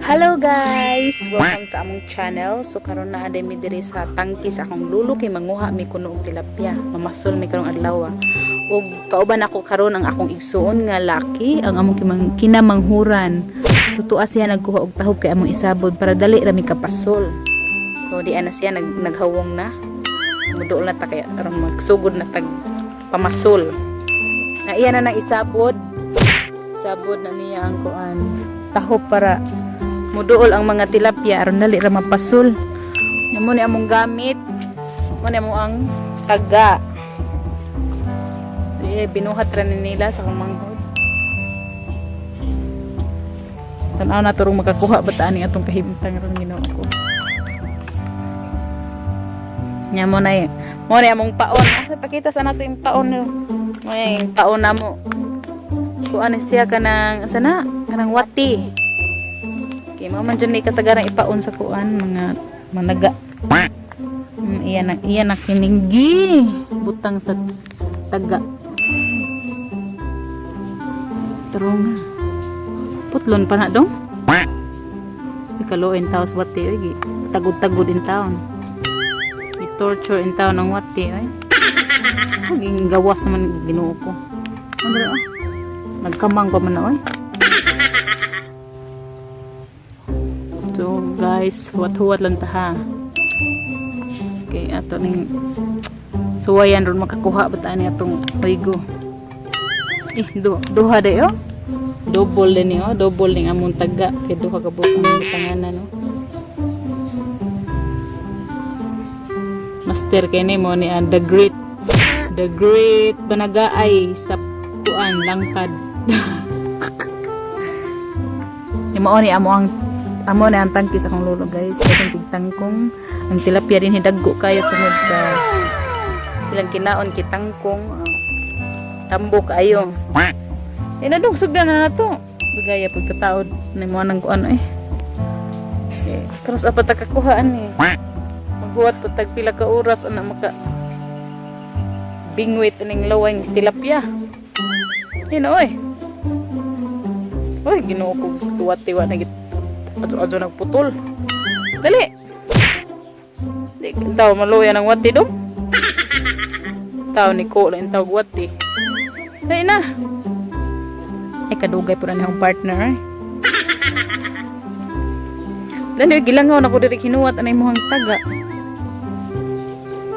Hello guys! Welcome sa among channel. So karon naa day mi diri sa tangki sa akong lulo kay manguha mi kuno og tilapia. Mamasol mi karong adlaw. Ug kauban ako karon ang akong igsuon nga laki, ang among kinamanghuran. So tuwa siya nagkuha og tahop kay among isabod para dali ra mi kapasol. So di ana siya naghawong na. Muduol na ta kay aron magsugod na tag pamasol. Na iya na nang isabod. Isabod na niya ang kuan tahop para muduol ang mga tilapia aron dali ra mapasol. Nya mo ni among gamit. Mo ni amo ang taga. Eh, binuhat ra ni nila sa akong manghod. Tan-aw na turong makakuha ba ta ani atong kahimtang ron, Ginoo ko. Nya mo na eh. Mo ni among paon. Asa, pakita sa nato yung paon no. Mo ni yung paon na mo. Kuan siya kanang asa na? Kanang wati. Okay, mao man jud ni kasagaran ipaon sa kuan mga managa. Iya na kininggi butang sa taga. Tarong. Putlon pa na dong. Ikaluin taos wati oy. Tagud-tagud in taon. I-torture in taon ang wati oy. Maging gawas naman, Ginoo ko. Ano oh? Nagkamang pa man na oy. So guys, huwat-huwat lang ta ha. Okay, ato ning suwayan ron makakuha ba ta ani atong oigo. Eh, duha day oh. Double din ni oh, double ning among taga kay duha ka buok ang butanganan no. Master kay ni mo ni ang the great banagaay sa kuan langkad. Mao ni amo ang amo na ang tangki sa akong lolo, guys. Katong tigtangkong ang tilapia din hidaggo kayo tungod sa ilang kinaon kitangkong. Oh. Tambo kaayo. Eh nadong sugdan na nato. Bigaya pagkataod ni mo nang kuan eh. Eh, karos apa ta kakuhaan eh. Maghuwat pa tag pila ka oras ana maka bingwit ining lawang tilapia. Eh na oy. Oy, Ginoo ko, tuwat-tiwa na git. Adyo-adyo nagputol. Dali. Di daw maluya ng wati dong. Tao ni ko lang tawag wati. Dali na. Ay, kadugay po na niyang partner eh. Dali, gilangaw na ko diri hinuwat anay mohang taga.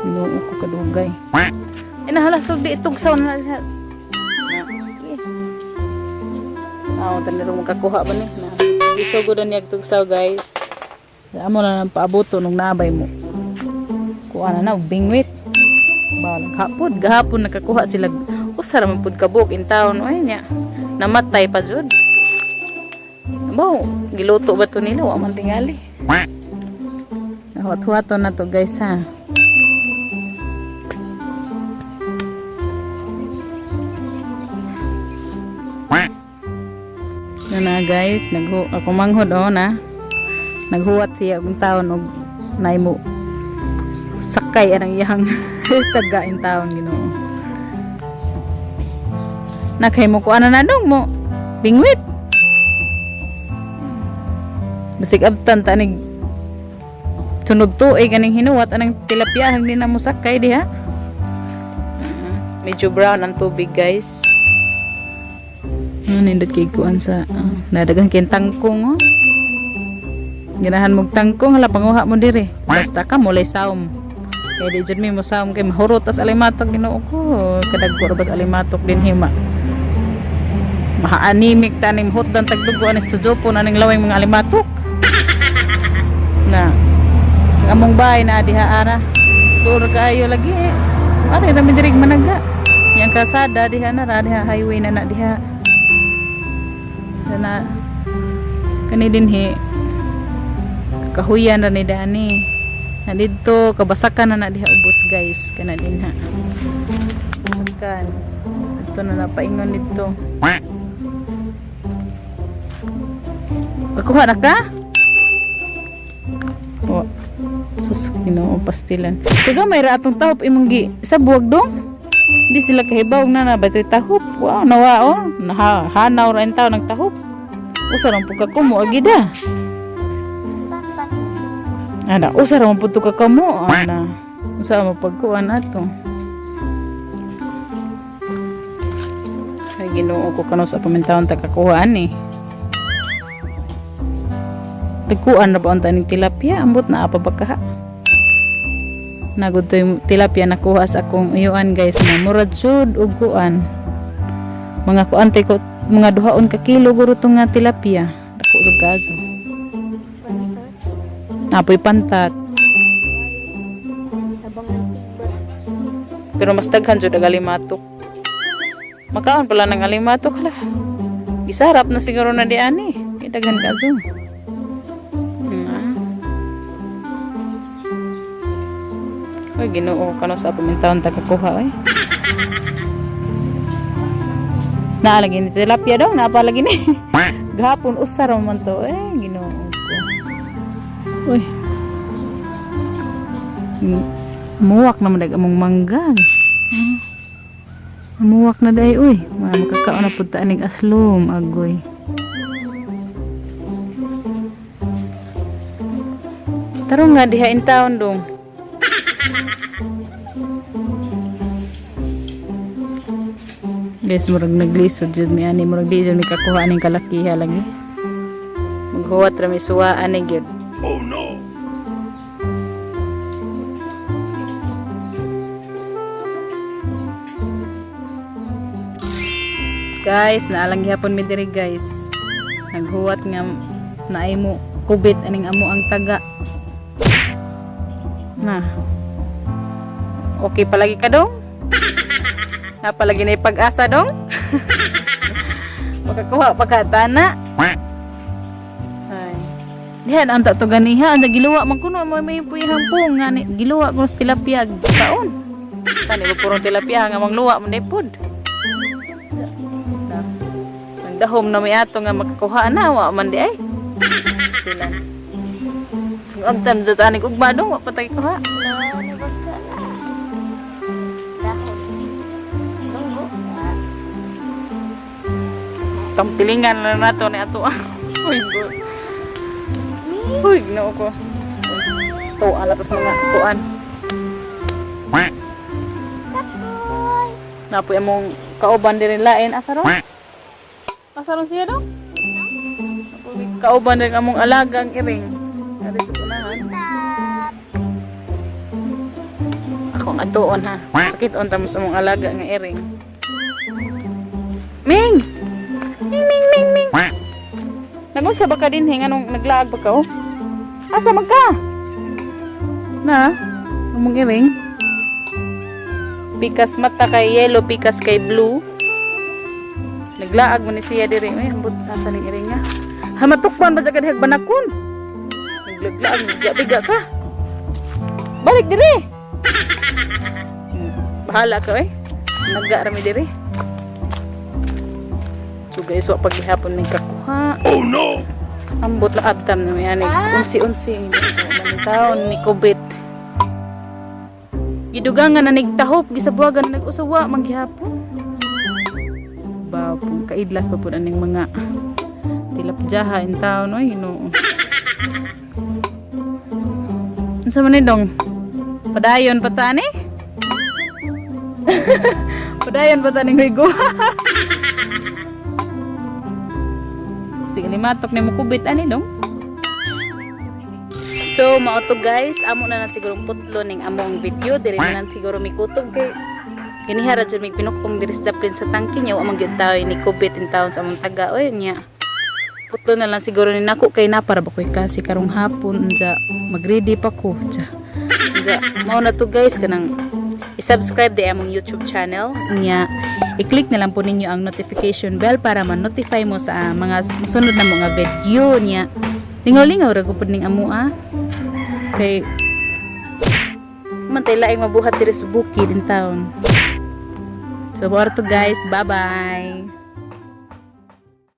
Ginoo ko, kadugay. Ay, nahala, so di itugsaw na lahat. Na. Aw, taniro mo kakuha ba ni? Na. Isugod na niya tugsaw, guys. Amo na nang paaboto nung naabay mo. Kuha na na og bingwit. Balang hapon, gahapon nakakuha sila. Usa ra man pud kabuk in town oy nya. Namatay pa jud. Baw, giluto ba to nila? Wa man tingali. Huwat-huwato na to, guys, ha. Ano na guys, naghu ako manghod oh na. Naghuwat siya og taon og naimo sakay anang iyang taga in taon, Ginoo. Nakay mo ko ano na dong mo. Bingwit. Basig abtan ta nig sunod tuig aning hinuwat anang tilapia hindi na mo sakay diha. Medyo brown ang tubig, guys. Ano nindot kay kuan sa nadagang kay tangkong oh. Ganahan mog tangkong, hala, panguha mo dire. Basta ka mulay saom. Kay di jud mi mo saom kay mahurot tas alimatok, Ginoo ko. Kadagko ra bas alimatok din hima. Maha-anemic ta ning hotdan tagdugo ani sujopon aning lawing mga alimatok. Na. Ang among bahay na diha ara. Duol kaayo lagi eh. Ari ra mi diri managa. Yang kasada diha na ra diha, highway na na diha. Na kani dinhi kahuyan ra ni dani. Na didto kabasakan na na diha ubos, guys, kana dinha. Basakan. Ito na napaingon dito. Kakuha na ka? Oh. Sus, Ginoo, pastilan. Tiga may ra atong tahop imong gi sa buwag dong. Di sila kahibaw na na ba ito'y tahop. Wow, nawa oh. Naha, hanaw ra in taon ng tahop. Usa lang pud ka kumo agida. Ana, usa ra man pud to ka kamo ana. Usa mo pagkuan ato. Ay, Ginoo ko, kano sa pamintawon ta kakuha ani. Nagkuan na ba ang taning tilapia? Ambot na apa ba ka? Nagud to yung tilapia nakuha sa akong uyuan, guys, na murad jud og kuan. Mga kuan tay ko, mga duhaon ka kilo guro to nga tilapia. Dako jud kaso. Napoy pantat. Habang ng tiba. Pero mas daghan jud ang alimatok. Makaon pala ng alimatok, hala. Isarap na siguro na di ani. Kay daghan ka zo. Ay, Ginoo, kano sa pamintawon ta kakuha oy. Naa lagi ni tilapia daw, naa pa lagi ni. Gahapon usa ra man to. Eh, Ginoo ko. Uy. Muwak naman dag among mangga. Muwak na day uy. Mga makakaon na pud ta aning aslom agoy. Tarong nga diha in town dong. Guys, murag naglisod jud mi ani, murag di jud mi kakuha aning kalakiha lagi. Maghuwat ra mi suwa ani gyud. Oh no! Guys, naalang gihapon mi diri, guys. Naghuwat nga naay mo kubit aning amo ang taga. Na. Okay palagi ka dong? Napalagi na pag-asa dong? Makakuha pa ka tana. Ay. Dihan ang to ganiha, ang giluwa man kuno mo may puy hampong nga ni giluwa ko sa tilapia kaon. Sani ko purong tilapia nga mangluwa man pod. Na. Ang dahom na may ato nga makakuha na wa man di ay. Sila. Sungabtan sa tanig ugma dong wa patay kuha. Na, nabagka na. Dahon. Tunggo. Tampilingan na nato ni ato. Uy, go. Uy, Ginoo ko. Tuan na tas mga tuan. Kapoy. Napoy among kauban diri lain asa ron? Asa ron siya dong? Napoy kauban diri among alagang iring. Ari sa unahan. Tap. Ako ang atuon ha. Pakit-on ta mo sa among alaga nga iring. Ming! Ming, ming, ming, ming! Nagunsa ba ka din nganong naglaag ba ka oh? Asa man ka? Na? Among iring? Pikas mata kay yellow, pikas kay blue. Naglaag man ni siya diri. Uy, ambot asa ning iring nga. Hamatukban ba sa kadihag banakon? Naglaglaag, nagbiga ka. Balik diri. Bahala ka eh. Naga rami diri. So guys, wa paghihapon may kakuha. Oh no! Ambot la abtam na may ani. Unsi-unsi. Taon ni kubit. Gidugangan na nigtahop, gisabuagan na nag-usawa manggihapon. Ba pong kaidlas pa pud aning mga tilapjaha in town oy, Ginoo. Unsa man ni dong? Padayon pa ta ani? Padayon pa ta ning higo. Sige, limatok ni mo kubit ani dong. So, mao to guys, amo na na sigurong putlo ning among video diri na lang siguro mikutob kay ginihara jud mig pinukpong diri sa daplin sa tangki niya, wa man gyud tayo ni kubit in town sa among taga oy niya. Putlo na lang siguro ni nako kay na para ba ko'y klase karong hapon unja magready pa ko. Tsa. Unja mao na to guys, kanang i-subscribe di among YouTube channel niya. I-click na lang po ninyo ang notification bell para ma-notify mo sa mga sunod na mga video niya. Lingaw-lingaw ra gud ning amo ah. Kay man tay laing mabuhat diri sa bukid in town. So, to guys, bye-bye.